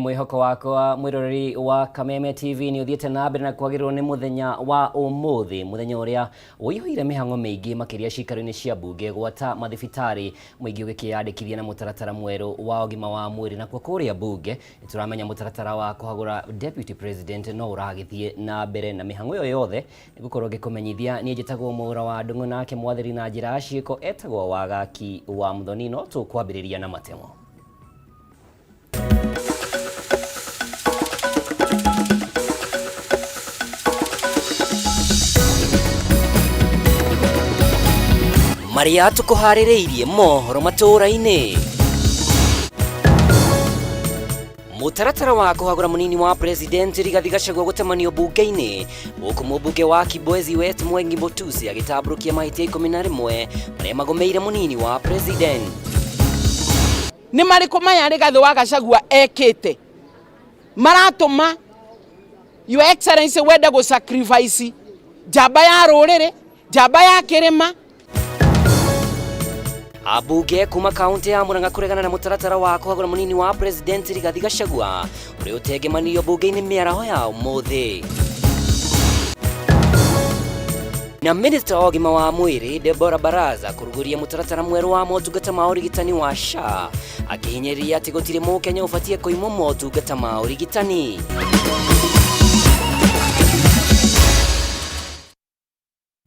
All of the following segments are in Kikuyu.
Mwĩhoko wakwa mwĩroreri wa Kameme TV nĩ ũthiĩte na mbere na kwagĩrĩrwo nĩ mũthenya wa ũmũthĩ, mũthenya ũrĩa ũiyũire mĩhang'o mĩingĩ makĩria ciikaro-inĩ cia mbunge gwata mathibitarĩ, mũingĩ ũgĩkĩyandĩkithia na mũtaratara mwerũ wa ũgima wa mwĩrĩ. Nakuo kũrĩa mbunge nĩ tũramenya mũtaratara wa kũhagũra Deputy President no ũragĩthiĩ na mbere na mĩhang'o ĩyo yothe nĩngũkorwo ngĩkũmenyithia. Niĩ njĩtagwo Mwaura wa Ndung'u, nake mwathĩri na njĩra ya ciĩko etagwo Wagaki wa Muthoni. No tũkwambĩrĩria na matemo. Marĩa tũkũharĩrĩirie mohoro matũũra-inĩ. Mũtaratara wa kũhagũra mũnini wa president Rigathi Gachagua gũtemanio mbunge-inĩ, gũkũ mũmbunge wa Kibwezi West Mwengi Mutuse agĩtambũrũkia mahĩtia 11 marĩa magũmĩire mũnini wa president. Nĩ marĩkũ maya Rigathi wa Gachagua ekĩte maratũma Your Excellency wende gũ sacrifice njamba ya rũrĩrĩ, njamba ya kĩrĩma? Ambunge kuma kaunti ya Murang'a kũregana na mũtaratara wa kũhagũra mũnini wa president Rigathi Gachagua ũrĩa ũtengemanirio mbunge-inĩ mĩaraho ya ũmũthĩ. Na minista wa ũgima wa mwĩrĩ Deborah Baraza kũrugũria mũtaratara mwerũ wa motungata ma ũrigitani wa SHA, akĩhinyĩrĩria atĩ gũtirĩ mũkenya ũbatiĩ kũimwo motungata ma ũrigitani.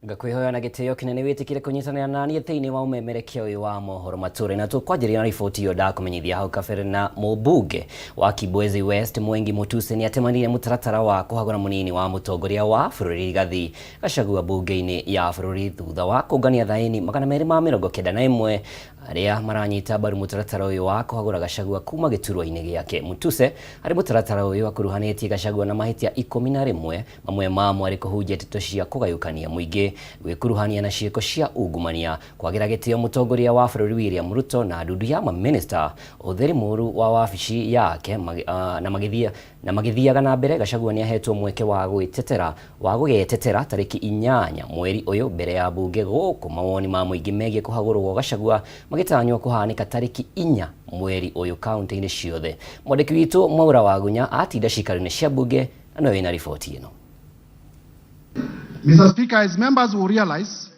Ngakwĩhoya na gĩtĩo kĩnene wĩtĩkĩre kũnyitanĩra na niĩ thĩinĩ wa ũmemerekia ũyũ wa mohoro matũũra na tũkwanjĩrĩria na riboti ĩyo ndakũmenyithia hau kabere. Na mũmbunge wa Kibwezi West Mwengi Mutuse nĩ atemanire mũtaratara wa kũhagũra mũnini wa mũtongoria wa bũrũri Rigathi Gachagua mbunge-inĩ ya bũrũri thutha wa kũngania thaĩni 291 arĩa maranyita mbaru mũtaratara ũyũ wa kũhagũra Gachagua kuma gĩturwa-inĩ gĩake. Mutuse harĩ mũtaratara ũyũ akuruhanĩtie Gachagua na mahĩtia 11, mamwe mamo arĩ kũhunjia ndeto cia kũgayũkania mũingĩ, gwĩkuruhania na ciĩko cia ungumania, kwagĩra gĩtĩo mũtongoria wa bũrũri William Ruto na ndundu ya mamĩnĩsta, ũhũthĩri mũru wa wabici yake na magĩthiaga na mbere. Gachagua nĩahetwo mweke wa gwĩtetera wa gũgetetera tarĩki 8 mweri ũyũ mbere ya mbunge, gũkũ mawoni ma mũingĩ megiĩ kũhagũrwo gwa Gachagua magĩtanywo kũhanĩka tarĩki 4 mweri ũyũ kaunti-inĩ ciothe. Mwandĩki witũ Mwaura Wagunya atinda ciikaro-inĩ cia mbunge na nĩwe wĩna riboti ĩno. Mr. Speaker, as members will realize,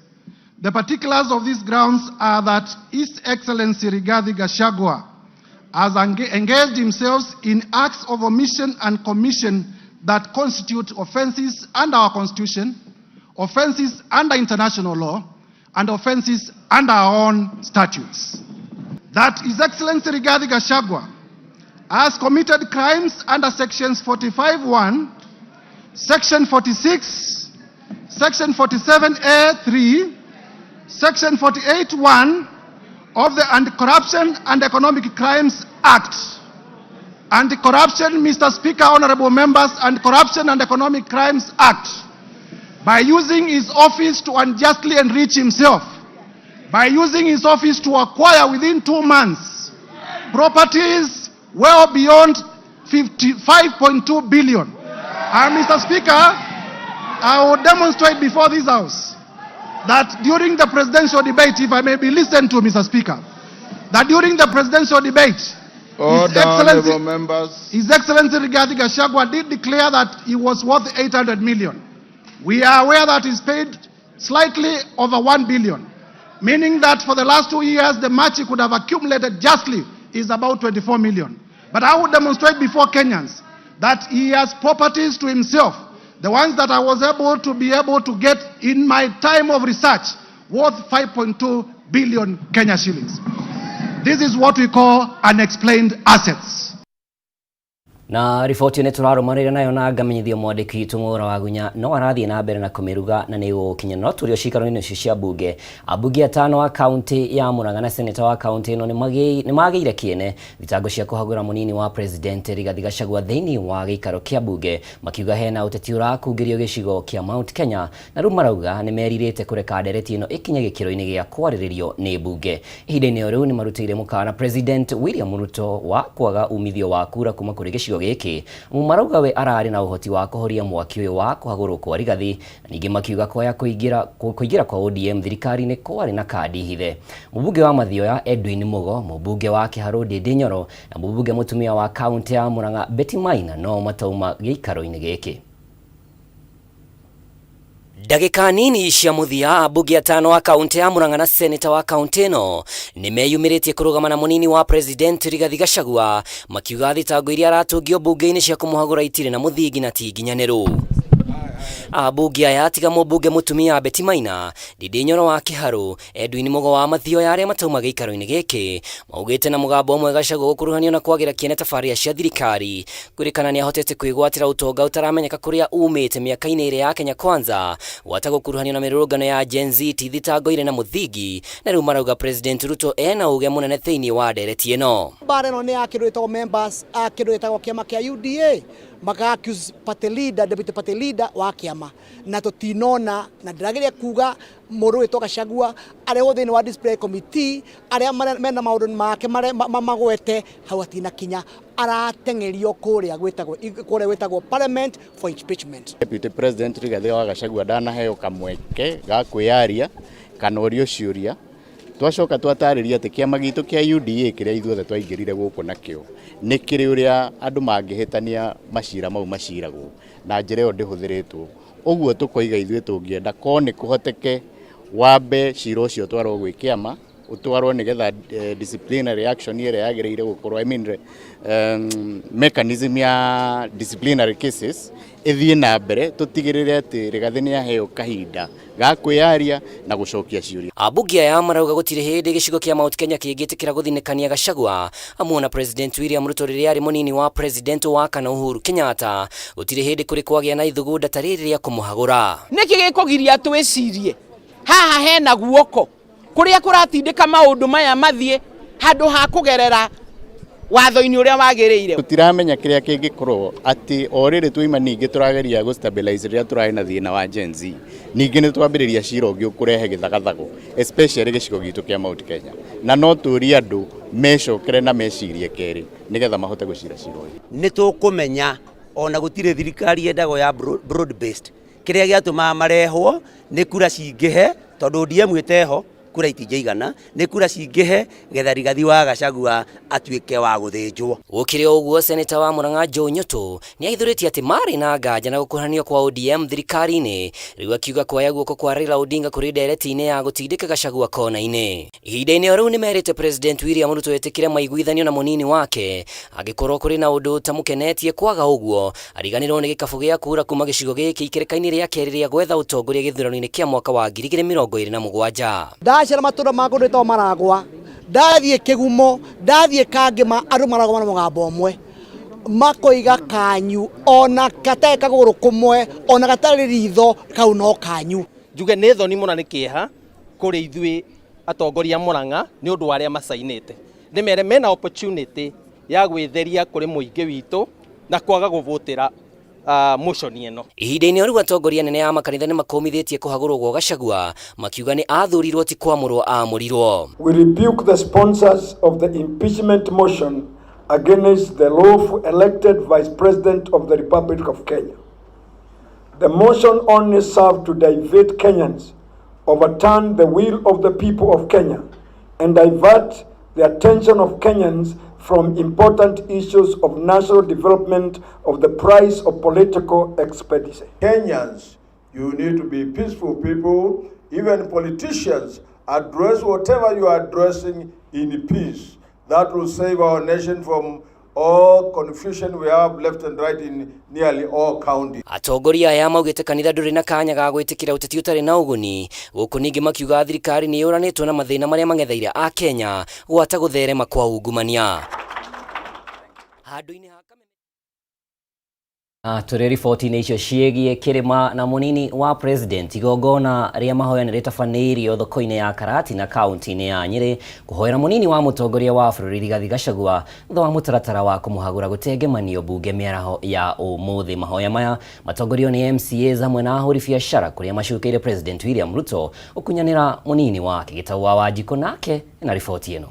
the particulars of these grounds are that His Excellency Rigathi Gachagua has engaged himself in acts of omission and commission that constitute offenses under our Constitution, offenses under international law, and offenses under our own statutes. That His Excellency Rigathi Gachagua has committed crimes under sections 45(1), section 46, section 47A3, section 48(1) of the Anti-Corruption and Economic Crimes Act. Anti-Corruption, Mr. Speaker, honorable members, Anti-Corruption and Economic Crimes Act, by using his office to unjustly enrich himself, by using his office to acquire within 2 months properties well beyond 55.2 billion. And Mr. Speaker, I will demonstrate before this House that during the presidential debate, if I may be listened to, Mr. Speaker, that during the presidential debate, Order, Excellency, honorable members. His Excellency Rigathi Gachagua did declare that he was worth 800 million. We are aware that he's paid slightly over 1 billion, meaning that for the last 2 years, the much he could have accumulated justly is about 24 million. But I would demonstrate before Kenyans that he has properties to himself, the ones that I was able to be able to get in my time of research, worth 5.2 billion Kenya shillings. This is what we call unexplained assets. Na riboti nĩ tũrarũmanĩrĩra nayo na ngamenyithio mwandĩki witũ Mwaura Wagunya no arathiĩ na mbere na kũmĩruga na nĩ gũgũkinya. No tũrĩ o ciikaro-inĩ icio cia mbunge, ambunge atano a kaunti ya Murang'a na seneta wa kaunti ĩno nĩ magĩire kĩene thitango cia kũhagũra mũnini wa president Rigathi Gachagua thĩinĩ wa gĩikaro kĩa mbunge, makiuga hena ũteti ũrakungĩrio gĩcigo kĩa Mount Kenya, na rĩu marauga nĩ merirĩte kũreka ndereti ĩno ĩkinye gĩkĩro-inĩ gĩa kwarĩrĩrio nĩ mbunge. Ihinda-inĩ o rĩu nĩ marutĩire mũkana President William Ruto wa kwaga umithio wa kura kuma kũrĩ gĩcigo. gĩkĩ amu marauga we ararĩ na ũhoti wa kũhoria mwaki ũyũ wa kũhagũrwo kwa Rigathi, na ningĩ makiuga kwaya kũingĩra kũingĩra kwa ODM thirikari-inĩ kwarĩ na kandi hithe. Mũmbunge wa Mathioya Edwin Mugo, mũmbunge wa Kiharu Ndindi Nyoro na mũmbunge mũtumia wa kaunti ya Murang'a Betty Maina no matauma gĩikaro-inĩ gĩkĩ. Ndagĩka nini cia mũthia, ambunge atano a kaunti ya Murang'a na seneta wa kaunti ĩno nĩmeyumĩrĩtie kũrũgama na mũnini wa president Rigathi Gachagua, makiuga thitango iria aratũngio mbunge-inĩ cia kũmũhagũra itirĩ na mũthingi na ti nginyanĩru. Ambunge aya tiga mũmbunge mũtumia Betty Maina, Ndindi Nyoro wa Kiharu, Edwin Mugo wa Mathioya arĩa matauma gĩikaro-inĩ gĩkĩ maugĩte na mũgambo ũmwe Gachagua gũkuruhanio na kwagĩra kĩene tabarĩra cia thirikari kwĩrĩkana nĩahotete kwĩgwatĩra ũtonga ũtaramenyeka kũrĩa umĩte mĩaka-inĩ ĩrĩa ya Kenya Kwanza, gwata gũkuruhanio na mĩrũrũngano ya Gen Z ti thitango irĩ na mũthingi, na rĩu marauga President Ruto ena ũge mũnene thĩinĩ wa ndereti ĩno. Mbara ĩno nĩ ya kĩndũ gĩtagwo members a kĩndũ gĩtagwo kĩama kĩa UDA, maka accuse party leader, deputy party leader wa kĩama, na tũtinona na ndĩrageria kuga mũndũ wĩtwo Gachagua arehwo thĩinĩ wa disciplinary committee arĩa mena maũndũ make magwete hau atinakinya, arateng'erio kũrĩa gwĩtagwo parliament for impeachment. Deputy President Rigathi wa Gachagua ndanaheo kamweke ga kwĩyaria kana ũrio ciũria. Twacoka twatarĩria atĩ kĩama gitũ kĩa UDA kĩrĩa ithuothe twaingĩrire gũkũ nakĩo nĩ kĩrĩ ũrĩa andũ mangĩhĩtania macira mau maciragwo na njĩra ĩyo ndĩhũthĩrĩtwo. Ũguo tũkoiga ithuĩ tũngĩenda ko nĩ kũhoteke wambe cira ũcio ũtwarwo gwĩ kĩama, ũtwarwo nĩgetha disciplinary action ĩrĩa yagĩrĩire gũkorwo, I mean, mechanism ya disciplinary cases ĩthiĩ na mbere, tũtigĩrĩre atĩ Rigathi nĩ aheo kahinda ga kwĩyaria na gũcokia ciũria. Ambunge aya marauga gũtirĩ hĩndĩ gĩcigo kĩa Mount Kenya kĩngĩtĩkĩra gũthinĩkania Gachagua amuona President William Ruto rĩrĩa arĩ mũnini wa President wa kana Uhuru Kenyatta gũtirĩ hĩndĩ kũrĩ kwagĩa na ithugunda ta rĩrĩ rĩa kũmũhagũra. Nĩkĩ gĩkũgiria twĩcirie haha hena guoko kũrĩa kũratindĩka maũndũ maya mathiĩ handũ ha kũgerera watho-inĩ ũrĩa wagĩrĩire. Tũtiramenya kĩrĩa kĩngĩkorwo atĩ o rĩrĩ twaima ningĩ tũrageria gũ stabilize rĩrĩa tũrarĩ na thĩna wa Gen Z, ningĩ nĩ twambĩrĩria cira ũngĩ ũkũrehe gĩthagathago especially gĩcigo gitũ kĩa Mount Kenya, na no tũrie andũ mecokere na mecirie kerĩ nĩgetha mahote gũcira cira ũyũ. Nĩ tũkũmenya ona gũtirĩ thirikari yendagwo ya broad based, kĩrĩa gĩatũmaga marehwo nĩ kura cingĩhe tondũ ODM ĩteho kura itingĩigana, nĩ kura cingĩhe getha Rigathi wa Gachagua atuĩke wa gũthĩnjwo. Gũkĩrĩ o ũguo, seneta wa Murang'a Joe Nyutu nĩahithũrĩtie atĩ marĩ na nganja na gũkuruhanio kwa ODM thirikari-inĩ, rĩu akiuga kuoya guoko kwa Raila Odinga kũrĩ ndereti-inĩ ya gũtindĩka Gachagua kona-inĩ. Ihinda-inĩ o rĩu nĩmerĩte President William Ruto etĩkĩre maiguithanio na mũnini wake angĩkorwo kũrĩ na ũndũ ũtamũkenetie, kwaga ũguo ariganĩrwo nĩ gĩkabũ gĩa kura kuma gĩcigo gĩkĩ ikereka-inĩ rĩa kerĩ rĩa gwetha ũtongoria gĩthurano-inĩ kĩa mwaka wa 2027. Ndacera matũra ma kũndũ gwĩtagwo Maragwa, ndathiĩ Kĩgumo, ndathiĩ Kangĩma, andũ maragwa na mũgambo ũmwe makoiga kanyu ona gatarĩ kagũrũ kũmwe ona gatarĩ ritho kau no kanyu. Njuge nĩ thoni mũno nĩ kĩeha kũrĩ ithuĩ atongoria Murang'a nĩ ũndũ wa arĩa macainĩte. Nĩ mere mena opportunity ya gwĩtheria kũrĩ mũingĩ witũ na kwaga gũvũtĩra motion ĩno. Ihinda-inĩ o rĩu atongoria anene a makanitha nĩ makũmithĩtie kũhagũrwo gwa Gachagua makiuga nĩ athurirwo ti kwamũrwo amũrirwo. We rebuke the sponsors of the impeachment motion against the lawful elected Vice President of the Republic of Kenya. The motion only served to divert Kenyans, overturn the will of the people of Kenya, and divert the attention of Kenyans from important issues of national development of the price of political expediency. Kenyans, you need to be peaceful people. Even politicians, address whatever you are addressing in peace. That will save our nation from all confusion we have left and right in nearly all counties. Atongoria aya maugĩte kanitha ndũrĩ na kanya ga gwĩtĩkĩra ũteti ũtarĩ na ũguni, gũkũ ningĩ makiuga thirikari nĩ yũranĩtwo na mathĩna marĩa mang'etheire a Kenya gwata gũtherema kwa ungumania. Handũ-inĩ ha tũrĩ riboti-inĩ icio ciĩgiĩ kĩrĩma na mũnini wa president, igongona rĩa mahoya nĩ rĩtabanĩirio thoko-inĩ ya Karatina kaunti-inĩ ya Nyĩrĩ kũhoera mũnini wa mũtongoria wa bũrũri Rigathi Gachagua thutha wa mũtaratara wa kũmũhagũra gũtengemanio mbunge mĩaraho ya ũmũthĩ. Mahoya maya matongorio nĩ MCAs hamwe na ahũri biacara kũrĩa macukĩire President William Ruto ũkunyanĩra mũnini wake. Gĩtau wa Wanjikũ nake na riboti ĩno.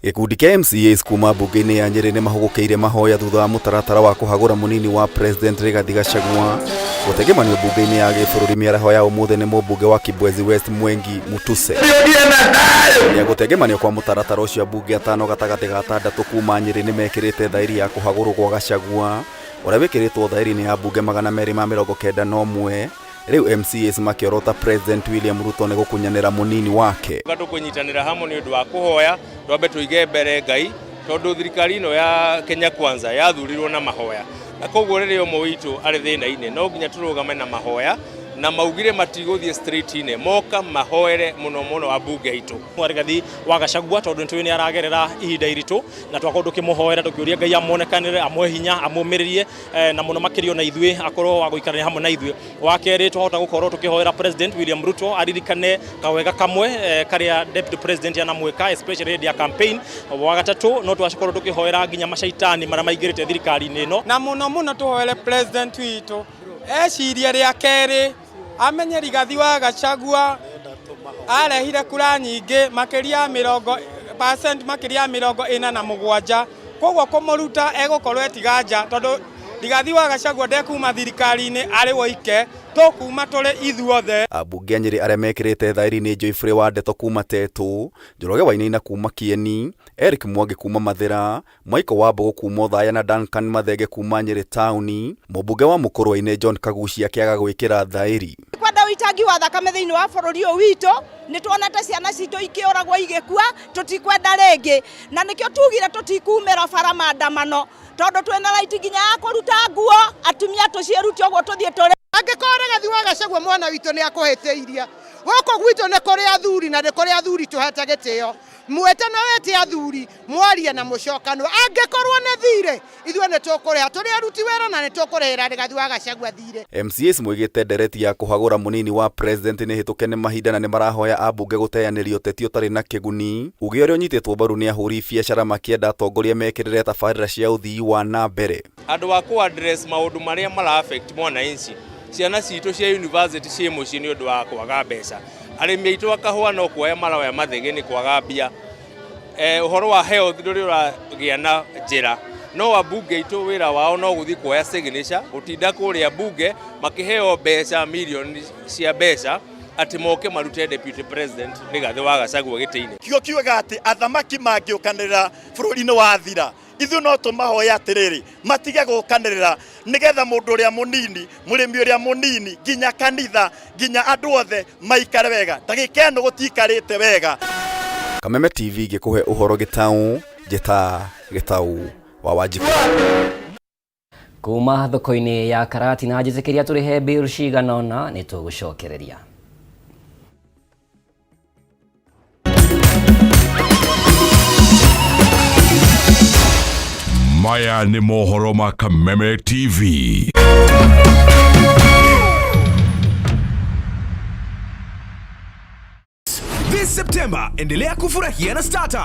Gĩkundi kĩa MCAs kuma mbunge-inĩ ya Nyĩrĩ nĩmahũgũkĩire mahoya thutha wa mũtaratara wa kũhagũra mũnini wa President Rigathi Gachagua gũtengemanio mbunge-inĩ ya gĩbũrũri mĩaraho ya ũmũthĩ nĩ mũmbunge wa Kibwezi West Mwengi Mutuse. Ya gũtengemanio kwa mũtaratara ũcio ambunge atano gatagatĩ ga atandatũ kuma Nyĩrĩ nĩmekĩrĩte thaĩri ya kũhagũrwo gwa Gachagua ũrĩa wĩkĩrĩtwo thaĩri nĩ ambunge 291. Rĩu MCAs makĩorota President William Ruto nĩ gũkunyanĩra mũnini wake. Tũkũnyitanĩra hamwe nĩ ũndũ wa kũhoya twambe tũige mbere Ngai tondũ thirikari ĩno ya Kenya Kwanza yathurirwo na mahoya, na koguo rĩrĩa ũmwe witũ arĩ thĩna-inĩ no nginya tũrũgame na mahoya, na maugire matigũthiĩ street-inĩ, moka mahoere mũno mũno ambunge aitũ. Rigathi wa Gachagua tondũ nĩtũĩ nĩ aragerera ihinda iritũ, na twakorwo tũkĩmũhoera tũkĩũria Ngai amuonekanĩre, amũhe hinya, amũmĩrĩrie, na mũno makĩria na ithuĩ akorwo wa gũikarania hamwe na ithuĩ. Wa kerĩ twahota gũkorwo tũkĩhoera President William Ruto aririkane kawega kamwe karĩa Deputy President anamwĩka, especially hĩndĩ ya campaign. Wa gatatũ no twakorwo tũkĩhoera nginya macaitani marĩa maingĩrĩte thirikari-inĩ ĩno, na mũno mũno tũhoere President witũ ecirie rĩa kerĩ amenye Rigathi wa Gachagua arehire kura nyingĩ makĩria 40% makĩria 47, koguo kũmũruta egũkorwo etiganja tondũ Rigathi wa Gachagua ndekuma thirikari-inĩ arĩ woike, tũkuma tũrĩ ithuothe. Ambunge a Nyĩrĩ arĩa mekĩrĩte thaĩri nĩ Joyfrey wa Ndeto kuma Tetũ, Njoroge Wainaina kuma Kieni, Eric Mwangi kuma Mathĩra, Michael Wambogo kuma Othaya na Duncan Mathenge kuma Nyĩrĩ taũni. Mũmbunge wa Mũkũrwe-inĩ John Kagucia akĩaga gwĩkĩra thaĩri. Kwenda ũitangi wa thakame thĩinĩ wa bũrũri ũyũ witũ, nĩ tuonete ciana citũ ikĩũragwo igĩkua, tũtikwenda rĩngĩ, na nĩkĩo tugire tũtikumĩra bara maandamano tondũ twĩna right nginya ya kũruta nguo atumia tũciĩrute ũguo tũthiĩ tũrĩ. Angĩkorwo Rigathi wa Gachagua mwana witũ nĩ akũhĩtĩirie, gũkũ gwitũ nĩ kũrĩ athuri na nĩ kũrĩ athuri tũhete gĩtĩo, mwĩte na wĩte athuri mwarie na mũcokanwo. Angĩkorwo nĩ thirĩ ithuĩ nĩ tũkũrĩha, tũrĩ aruti wĩra na nĩ tũkũrĩhĩra Rigathi wa Gachagua thirĩ. MCAs moigĩte ndereti ya kũhagũra mũnini wa President nĩ hĩtũke nĩ mahinda na nĩ marahoya ambunge gũteanĩria ũteti ũtarĩ na kĩguni, uge ũrĩa ũnyitĩtwo mbaru nĩ ahũri biacara makĩenda atongoria mekĩrĩre tabarĩra cia ũthii wa na mbere. Andũ a kũ address maũndũ marĩa mara affect mwananchi, ciana citũ cia university ciĩ mũciĩ nĩ ũndũ wa kwaga mbeca, arĩmi aitũ a kahũa no kuoya maroya mathege nĩ kwaga mbia, ũhoro wa health ndũrĩ ũragĩa na njĩra, no ambunge aitũ wĩra wao no gũthiĩ kuoya signature gũtinda kũrĩa mbunge makĩheo mbeca milioni cia mbeca atĩ moke marute Deputy President Rigathi wa Gachagua gĩtĩ-inĩ. Kĩo kiugaga atĩ athamaki mangĩũkanĩrĩra bũrũri-inĩ wathira, ithuĩ no tũmahoe atĩrĩrĩ matige gũkanĩrĩra nĩgetha mũndũ ũrĩa mũnini, mũrĩmi ũrĩa mũnini, nginya kanitha, nginya andũ othe maikare wega. Ndagĩka ĩno gũtiikarĩte wega. Kameme TV gĩkũhe ũhoro gĩtaũ, njĩta gĩtaũ wa Wanjikũ. Kuma thoko-inĩ ya Karati na njĩtĩkĩria tũrĩhe bill cigana ũna nĩ tũgũcokereria. Maya nĩ mohoro ma Kameme TV. This September, endelea kufurahia na Starter.